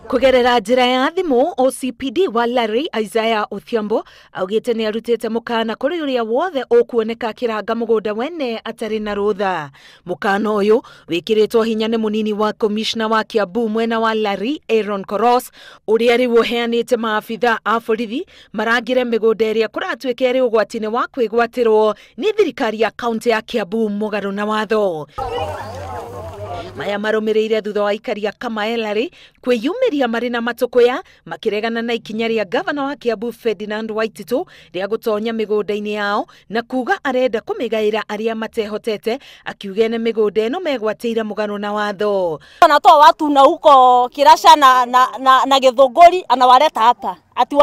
Kugerera njira ya thimu OCPD wa Lari Isaiah Odhiambo augite ni arutite mukana kuri uria wothe ukuoneka akiranga mugunda wene atari na rutha. Mukana uyu wikiritwo hinya ni munini wa commissioner wa Kiambu mwena wa Lari Aaron Koros uria riu uheanite maabitha a borithi marangire migunda iria kuratuika iri ugwati-ini wa kwigwatirwo ni thirikari ya kaunti ya Kiambu mugaru na watho. Maya marumirire thutha wa aikari a Kamae Lari kwiyumiria mari na matukuya makiregana na ikinya ria gavana wa Kiambu Ferdinand Waititu ria gutonya migunda-ini yao na kuga arenda kumigaira aria matehotete, akiuga ene migunda ino megwatire mugano na watho. Anatoa watu na huko Kirasha na Githunguri anawaleta hapa ati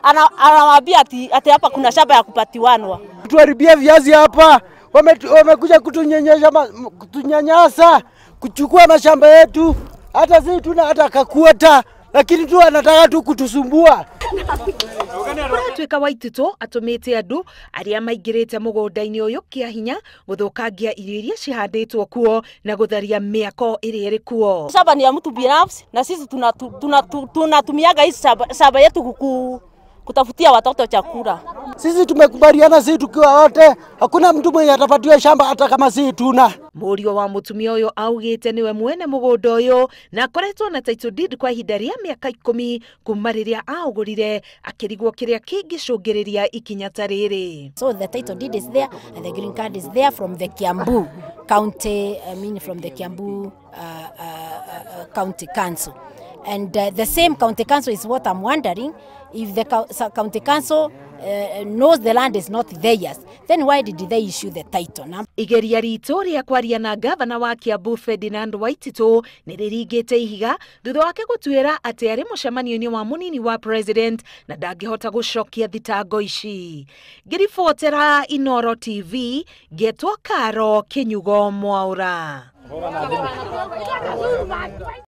anawaambia ati hapa kuna shamba ya kupatiwanwa. Tuharibia viazi hapa. Wamekuja kutunyanyasa, kuchukua mashamba yetu. Hata sisi tuna hata kakuota, lakini tu anataka tu kutusumbua. Tuika Waititu atumite andu aria maingirite mugunda-ini uyu kia hinya guthukangia irio iria cihanditwo kuo na gutharia miako iria iri kuo. Shamba ni ya mtu binafsi na sisi tunatumiaga hii shamba yetu kutafutia watoto chakula. Sisi tumekubaliana, sisi tukiwa wote, hakuna mtu mwenye atapatiwa shamba hata kama sisi tuna. Murio wa mutumia uyu augite niwe mwene mugunda uyu na akoretwo na title deed kwa ihinda ria miaka 10 kuma riria augurire akirigwo kiria kingicungiriria ikinya ta riri. So the title deed is there and the green card is there from the Kiambu County, I mean from the Kiambu County Council. And the same county council is what I'm wondering, if the county council knows the land is not theirs, then why did they issue the title? Igeria ritu ria kwaria na gavana wa Kiambu Ferdinand Waititu ni riringite ihiga thutha wake gutuira ati ari mucemanio-ini wa munini wa president na ndangihota gucokia thitango ici. Ngiribotera Inoro TV ngetwo Karo Kinyugo Mwaura.